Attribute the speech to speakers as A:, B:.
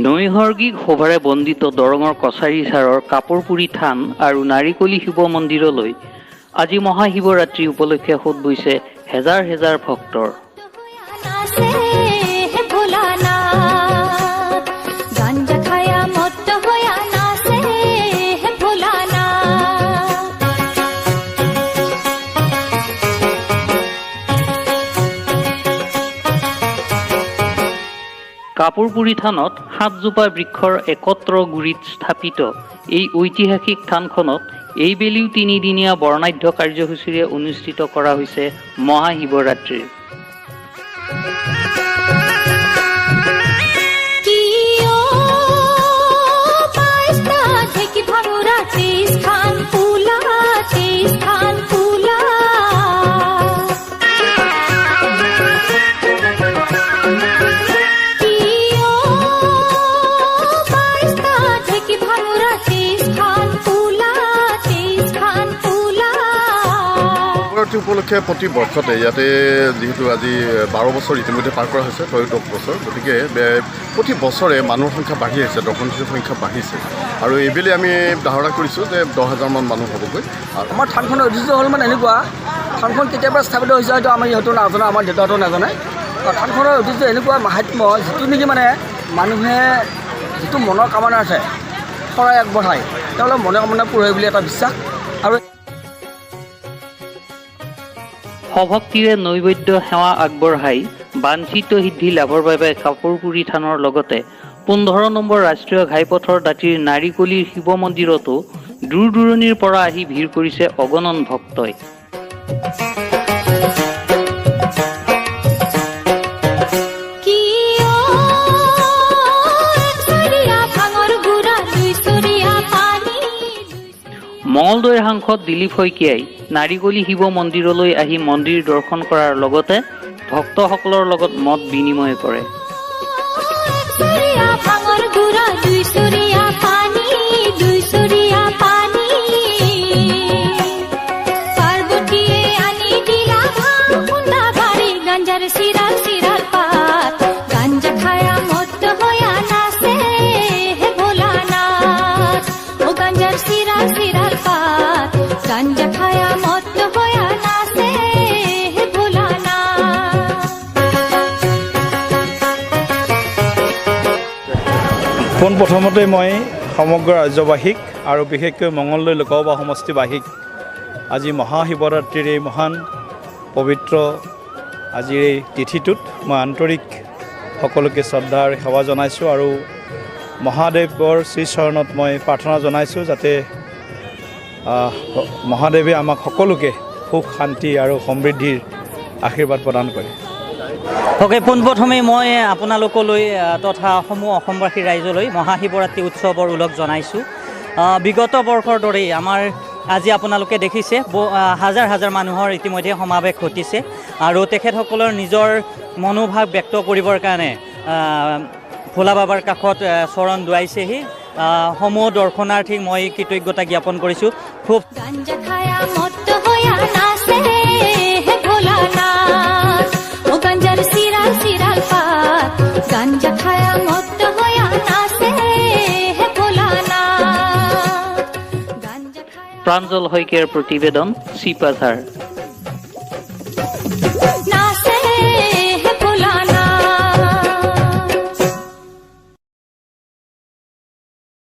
A: নৈসৰ্গিক শোভাৰে বন্দিত দৰঙৰ কছাৰী ছাৰৰ কাপোৰপুৰি থান আৰু নাৰিকলি শিৱ মন্দিৰলৈ আজি মহাশিৱৰাত্ৰি উপলক্ষে সোঁত বৈছে হেজাৰ হেজাৰ ভক্তৰ।
B: নাচে হে ভোলানাথ, গাঞ্জা খায়া মত্ত হইয়া নাচে হে ভোলানাথ।
A: কাপোৰপুৰি থানত সাতজোপা বৃক্ষৰ একত্ৰ গুৰিত স্থাপিত এই ঐতিহাসিক থানখনত এইবেলিও তিনিদিনীয়া বৰ্ণাঢ্য কাৰ্যসূচীৰে অনুষ্ঠিত কৰা হৈছে মহাশিৱৰাত্ৰিৰ।
B: কিয় পাঁচটা ঢেকি ভাঙুরা 23খান পুলা, 23খান পুলা। কিয় পাঁচটা ঢেকি ভাঙুরা 23খান পুলা, 23খান পুলা।
C: শিৱৰাত্ৰি উপলক্ষে প্ৰতি বৰ্ষতে ইয়াতে যিহেতু আজি 12 বছৰ ইতিমধ্যে পাৰ কৰা হৈছে, ত্ৰয়োদশ বছৰ, গতিকে প্ৰতি বছৰে মানুহৰ সংখ্যা বাঢ়ি আহিছে, দৰ্শনাৰ্থীৰ সংখ্যা বাঢ়িছে আৰু এইবেলি আমি ধাৰণা কৰিছোঁ যে 10,000মান মানুহ হ'বগৈ। আৰু
D: আমাৰ থানখনৰ ঐতিহ্য হ'ল মানে এনেকুৱা, থানখন কেতিয়াৰ পৰা স্থাপিত হৈছে হয়তো আমি হয়তো নাজানো, আমাৰ দেউতাহঁতেও নাজানে। আৰু থানখনৰ ঐতিহ্য এনেকুৱা মাহাত্ম্য, যিটো নেকি মানে মানুহে যিটো মনৰ কামনা আছে শৰাই আগবঢ়ায়, তেওঁলোকৰ মনৰ কামনা পূৰ হয় বুলি এটা বিশ্বাস। আৰু
A: সভক্তিৰে নৈবেদ্য সেৱা আগবঢ়াই বাঞ্ছিত সিদ্ধি লাভৰ বাবে কাপোৰপুৰি থানৰ লগতে 15 নম্বৰ ৰাষ্ট্ৰীয় ঘাইপথৰ দাঁতিৰ নাৰিকলিৰ শিৱ মন্দিৰতো দূৰ দূৰণিৰ পৰা আহি ভিৰ কৰিছে অগণন ভক্তই।
B: কিয় একচৰীয়া ভাঙৰ গুড়া, দুইচৰীয়া পানী।
A: মঙলদৈৰ সাংসদ দিলীপ শইকীয়াই নাৰিকলি শিৱ মন্দিৰলৈ আহি মন্দিৰ দৰ্শন কৰাৰ লগতে ভক্তসকলৰ লগত মত বিনিময় কৰে।
B: একচৰীয়া ভাঙৰ গুড়া, দুইচৰীয়া পানী, দুইচৰীয়া পানী। পাৰ্বতীয়ে আনি দিলা ভাং খুন্দা বাৰী, গাঞ্জাৰ চিৰাল চিৰাল পাত। গাঞ্জা খায়া মত্ত হইয়া নাচে হে ভোলানাথ, ও গাঞ্জাৰ চিৰাল চিৰাল পাত। গাঞ্জা খায়া মত্ত হইয়া নাচে হে ভোলানাথ।
E: পোনপ্ৰথমতে মই সমগ্ৰ ৰাজ্যবাসীক আৰু বিশেষকৈ মঙলদৈ লোকসভা সমষ্টিবাসীক আজি মহাশিৱৰাত্ৰিৰ এই মহান পবিত্ৰ আজিৰ এই তিথিটোত মই আন্তৰিক সকলোকে শ্ৰদ্ধা আৰু সেৱা জনাইছোঁ আৰু মহাদেৱৰ শ্ৰীচৰণত মই প্ৰাৰ্থনা জনাইছোঁ যাতে মহাদেৱে আমাক সকলোকে সুখ, শান্তি আৰু সমৃদ্ধিৰ আশীৰ্বাদ প্ৰদান কৰে।
F: পোনপ্ৰথমে মই আপোনালোকলৈ তথা সমূহ অসমবাসী ৰাইজলৈ মহাশিৱৰাত্ৰি উৎসৱৰ ওলগ জনাইছোঁ। বিগত বৰ্ষৰ দৰেই আমাৰ আজি আপোনালোকে দেখিছে হাজাৰ হাজাৰ মানুহৰ ইতিমধ্যে সমাৱেশ ঘটিছে আৰু তেখেতসকলৰ নিজৰ মনোভাৱ ব্যক্ত কৰিবৰ কাৰণে ভোলা বাবাৰ কাষত চৰণ দোৱাইছেহি। সমূহ দৰ্শনাৰ্থীক মই কৃতজ্ঞতা জ্ঞাপন কৰিছোঁ। খুব
B: গাঞ্জা খায়া মত্ত হইয়া নাচে হে ভোলানাথ, ও গাঞ্জাৰ চিৰাল চিৰাল পাত। গাঞ্জা খায়া মত্ত হইয়া নাচে হে ভোলানাথ, গাঞ্জা খায়া।
A: প্ৰাঞ্জল শইকীয়াৰ প্ৰতিবেদন, চিপাঝাৰ।